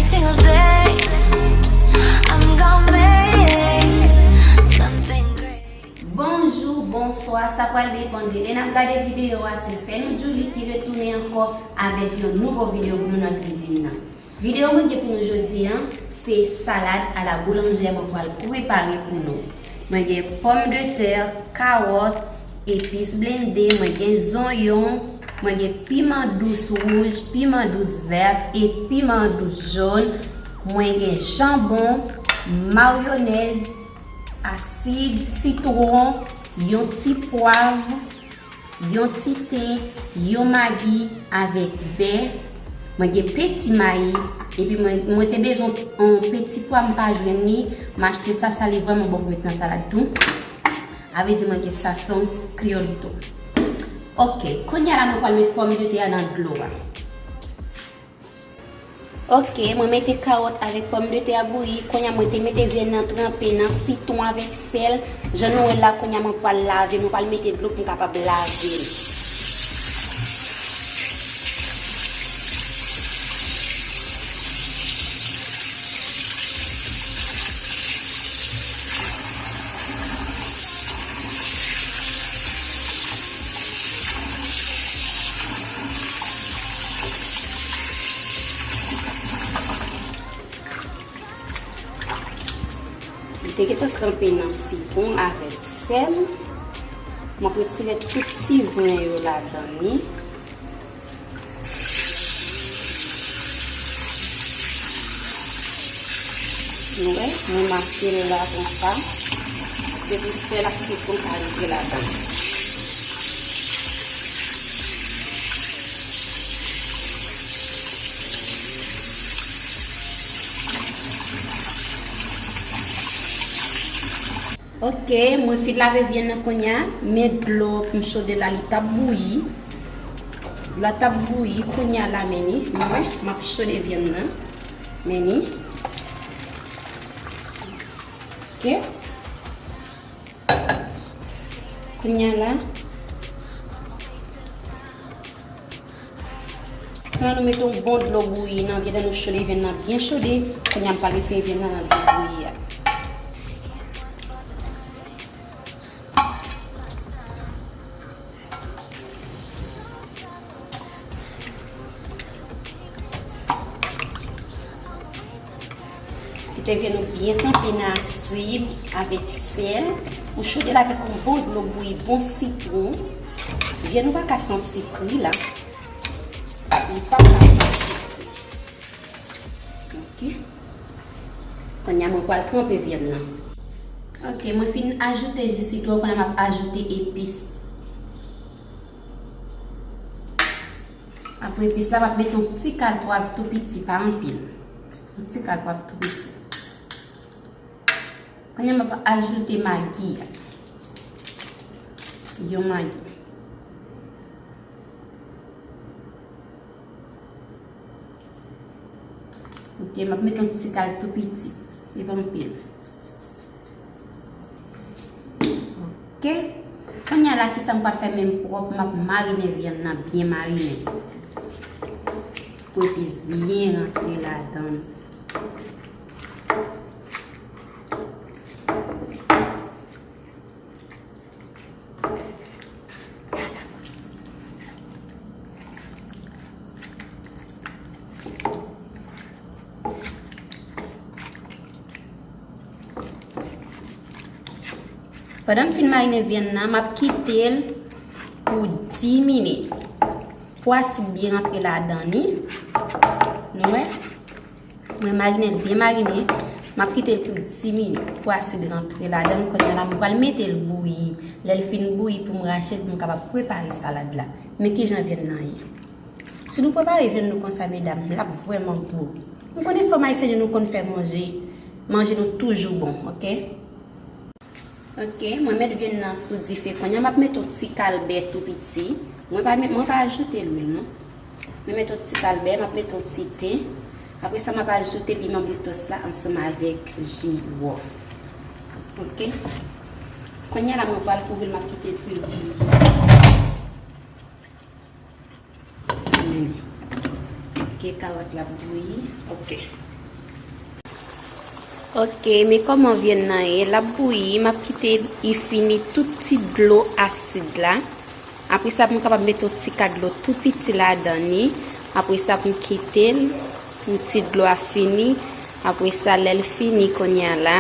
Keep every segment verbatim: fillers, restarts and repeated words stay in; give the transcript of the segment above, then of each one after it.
Single day, I'm gonna make something great. Bonjou, bonswa, sa pral depann de lè n ap gade videyo a, se sè nou Djoulie ki retounen ankò avèk yon nouvo videyo pou nou nan kwizin nan. Videyo mwen gen pou nou jodi a, se salad à la boulangère mwen pral prepare pou nou. Mwen gen pòmdetè, kawòt, epis blende, mwen gen zonyon, mwen gen piman dous wouj, piman dous vèt e piman dous jòn, mwen gen janbon, mayonèz, asid, sitwon, yon ti pwav, yon ti ten, yon magi avèk bè. Mwen gen peti mayi, epi mwen, mwen te bezwen yon peti pwa, m pa jwenn li, m achte sa, sa li vrèman bon pou met nan salad tou. A vle di mwen gen sason kreyòl tou. Ok, kounye a la mwen pral met pòmdetè a nan dlo a. Ok, mwen mete kawòt avèk pòmdetè a bouyi. Kounye a mwen te mete vyann nan tranpe nan sitwon avèk sèl. Jan nou wè la, kounye a mwen pral lave, mwen pral mete dlo pou m kapab lave l. Li te gentan tranpe nan sitwon avèk sèl. M ap retire tout ti ven yo ladan li. Nou wè, mwen mase l la konsa. Se pou sèl ak sitwon ka rete ladan. Ok, mwen fin lave vyann nan kounye a, men dlo pou m chode la, li t ap bouyi. Dlo a t ap bouyi, kounye a la, men ni, nou wè, m ap chode vyann nan. Men ni. Ok. Kounye a la, Pandan nou mete yon bon dlo bouyi nan vyann nan, nou chode vyann nan byen chode. Kounye a m pral retire vyann nan nan dlo bouyi a. Kite vyann nou byen tranpe nan asid avèk sèl. Ou chode l avèk yon bon dlo bouyi, bon sitwon. Vyann nou pa ka santi kri la. Li pa ka santi kri. Ok. Kounye a mwen pral tranpe vyann nan. Ok, mwen fin ajoute ji sitwon, kounye a m ap ajoute epis. Apre epis la, m ap mete yon ti kal pwav tou piti, pa anpil. Yon ti kal pwav tou piti. Kounye a m ap ajoute magi a. Yon magi. Ok, m ap mete yon ti kal tou piti. Li pa anpil. Ok. Kounye a la, kisa m pral fè menm pwòp, m ap marinen vyann nan, byen marinen. Pou epis byen rantre ladan l. Pandan m fin marinen vyann nan, m ap kite l pou dis minit. Pou asid byen rantre ladan li. Nou wè? Mwen marinen l byen marinen. M ap kite l pou dis minit pou asid rantre ladan l. Kounye a la, m pral mete l bouyi. Lè l fin bouyi pou m rache l, pou m kapab prepare salad la. Men kijan vyann nan ye. Si nou prepare vyann nou konsa, medam, l ap vrèman gou. M konnen fanm ayisyen yo, nou konn fè manje. Manje nou toujou bon, ok? Ok, mwen met vyann nan sou dife. Kounye a m ap met yon ti kal bè tou piti. Mwen pa met, mwen pa ajoute lwil non. Mwen met yon ti kal bè, m ap met yon ti ten. Apre sa, m ap ajoute piman boutos la ansanm avèk ji wòf. Ok. Kounye a la, mwen pral kouvri l, m ap kite l pou l bouyi. Hmm. Ok, kawòt la ap bouyi. Ok. Ok, men kòman vyann nan ye? L ap bouyi, m ap kite l fini tout ti dlo asid la. Apre sa, pou m kapab mete yon ti ka dlo tou piti ladan li. Apre sa, pou m kite l, pou ti dlo a fini. Apre sa, lè l fini kounye a la,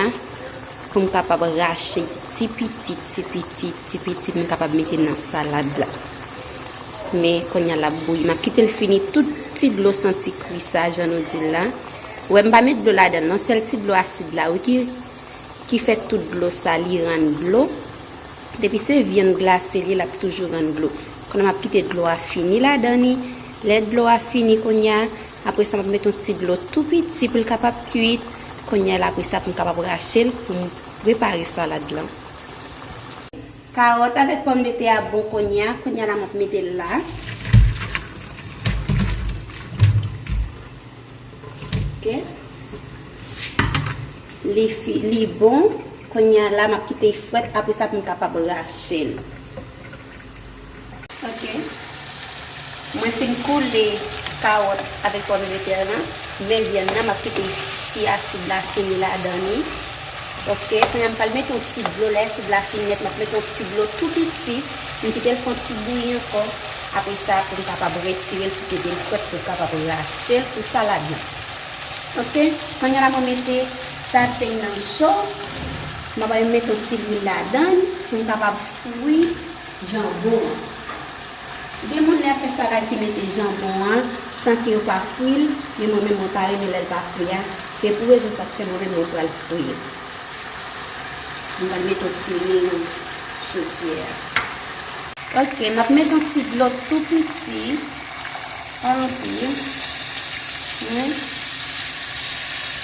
pou m kapab rache ti piti, ti piti, ti piti, pou m kapab mete nan salad la. Men kounye a l ap bouyi. M ap kite l fini tout ti dlo santi kri sa, jan nou di l la. Ou wè, m pa met dlo ladan l non, sèl ti dlo asid la, wi, ki, ki fè tout dlo sa, li rann dlo. Depi se vyann glase li, l ap toujou rann dlo. Kounye a m ap kite dlo a fini ladan li. Lè dlo a fini kounye a, apre sa, m ap mete yon ti dlo tou piti pou l kapab kuit. Kounye a la, apre sa, pou m kapab rache l, pou m prepare salad lan. Kawòt avèk pòmdetè a bon kounye a. Kounye a la, m ap mete l la. Ok. Li fi, li bon. Kounye a la, m ap kite l frèt. Apre sa, pou m kapab rache l. Ok. Mwen fin koule kawòt avèk pòmdetè lan. Men vyann nan, m ap kite ti asid la fini ladan li. Ok. Kounye a, m pral mete yon ti dlo. Lè asid la fin nèt, m ap mete yon ti dlo tou piti. M kite l fè yon ti bouyi ankò. Apre sa, pou m kapab retire l, pou kite l frèt, pou m kapab rache l pou salad lan. Ok. Kounye a la, mwen mete safèy nan cho. M ap mete yon ti lwil ladan l pou m kapab fri janbon an. Gen moun lè y ap fè salad ki mete janbon an san ke yo pa fri l, men mwen menm mwen pa renmen lè l pa fri a. Se pou rezon sa k fè mwen menm mwen pral fri l. Mwen pral mete yon ti lwil nan chodyè a. Ok, m ap mete yon ti dlo tou piti. Pa anpil. Wi.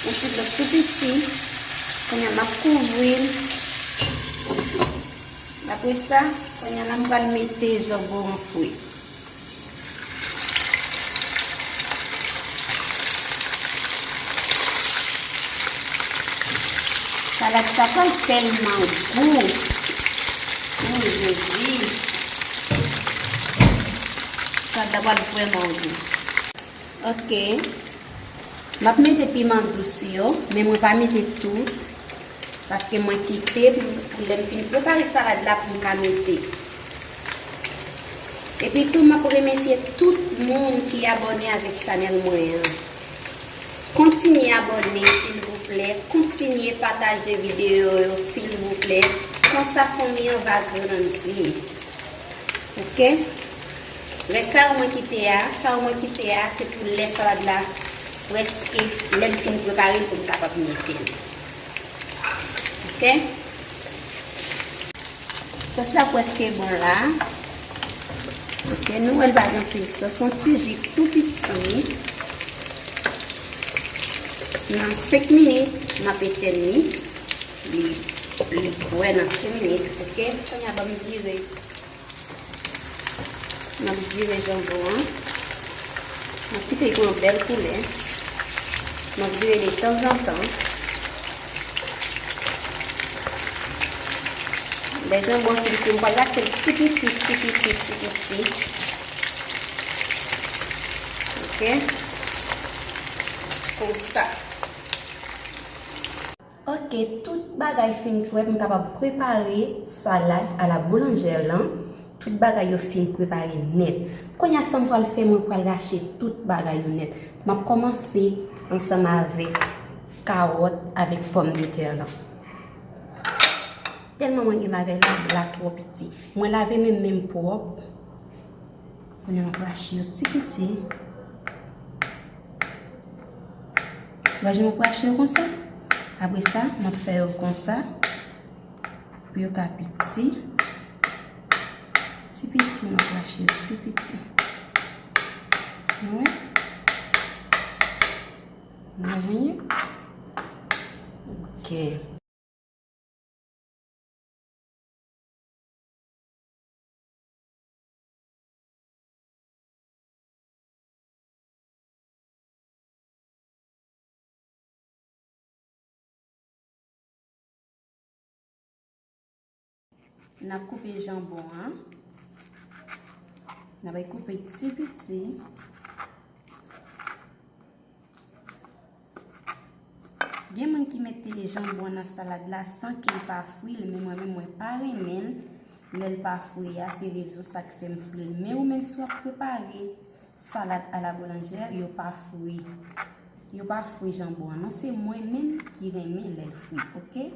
Yon ti dlo tou piti. Kounye a m ap kouvri l. Apre sa, kounye a la m pral mete janbon an fri. Salad sa pral tèlman gou. O Jezi. Salad la pral vrèman gou. Ok. M ap mete piman dous yo, men mwen pa mete tout, paske mwen kite pou, pou lè m fin prepare salad la pou m ka mete. Epi tou, m ap remèsye tout moun ki abòne avèk chanèl mwen an. Kontinye abòne, silvouplè. Kontinye pataje videyo yo, silvouplè. Konsa, fanmi an va grandi. Ok? Lè sa yo mwen kite a, sa yo mwen kite a, se pou lè salad la prèske, lè m fin prepare l pou m kapab mete l. Ok? Sòs la prèske bon la. Ok, nou wè l pa gen anpil sòs, yon ti ji tou piti. Nan senk minit, m ap etèn li. Li, li bwè nan senk minit, ok? Kounye a, ban m vire. M ap vire janbon an. M ap kite l pran bèl koulè. M ap vire de tanzantan. Lè janbon an fin kwi, m pral rache l ti piti, ti piti, ti piti. Ok. Konsa. Ok, tout bagay fin prè pou m kapab prepare salad a la boulanjè lan. Tout bagay yo fin prepare nèt. Kounye a, sa m pral fè, mwen pral rache tout bagay yo nèt. M ap kòmanse ansanm avèk kawòt avèk pòmdetè lan. Tèlman mwen gen bagay la, la twò piti. Mwen lave men m pwòp. Kounye a m ap rache yo ti piti. Ou wè jan m ap rache yo konsa? Apre sa, m ap fè yo konsa. Pou yo ka piti. Ti piti, m ap rache yo ti piti. Ou wè? Ou wè? Ok. N ap koupe janbon an. N ap koupe ti piti. Gen moun ki mete janbon nan salad la san ke l pa fri l, men mwen menm mwen pa renmen l lè l pa fri a, se rezon sa k fè m fri l. Men ou menm si w ap prepare salad à la boulangère, yo pa fri. Yo pa fri janbon an non, se mwen menm ki renmen lè l fri, oke?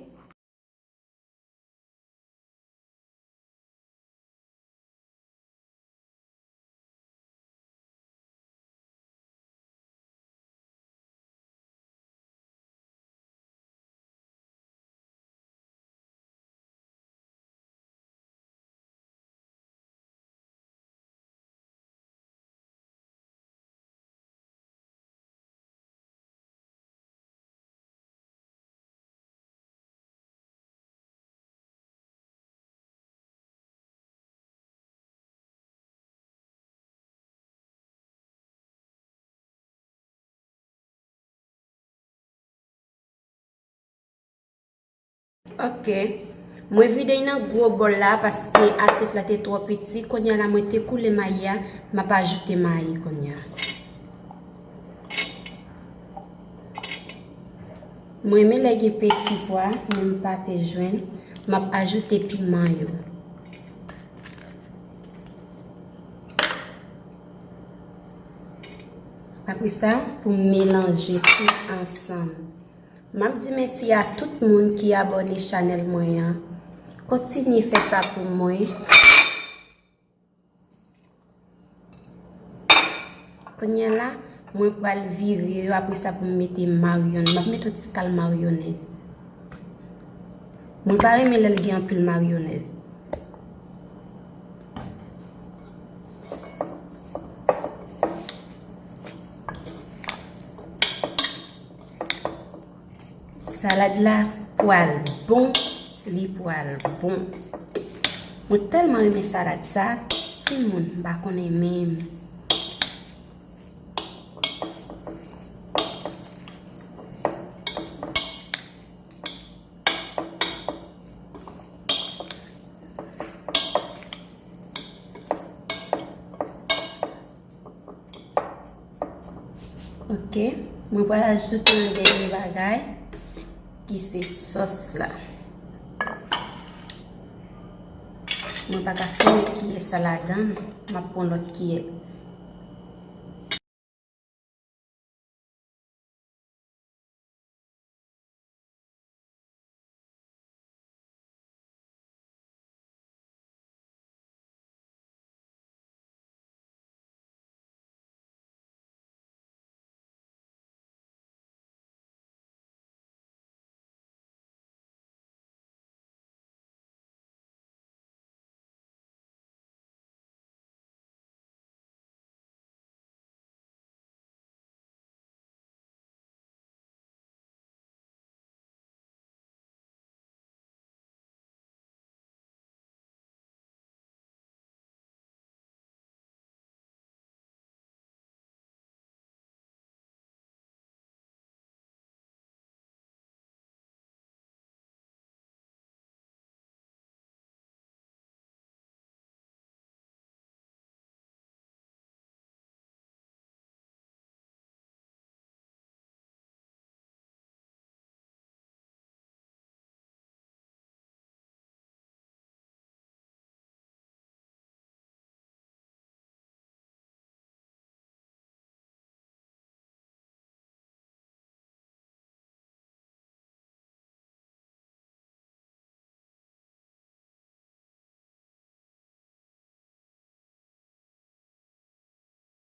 Ok. Mwen vide l nan gwo bòl la paske asyèt la te twò piti. Kounye a la mwen te koule mayi a, m ap ajoute mayi kounye a. Mwen renmen lè gen peti pwa, men m pa te jwenn. M ap ajoute piman yo. Apre sa, pou m melanje tout ansanm. M ap di mèsi a tout moun ki abòne chanèl mwen an. Kontinye fè sa pou mwen. Kounye a la, mwen pral vire yo, apre sa pou m mete maryonn-, m ap mete yon ti kal maryonèz. Mwen pa renmen lè l gen anpil maryonèz. Salad la pral bon, li pral bon. Mwen tèlman renmen salad sa, timoun, m pa konnen menm. Ok, mwen pral ajoute yon dènye bagay ki se sòs la. Mwen pa ka fini kiyè sa ladan, m ap pran lòt kiyè.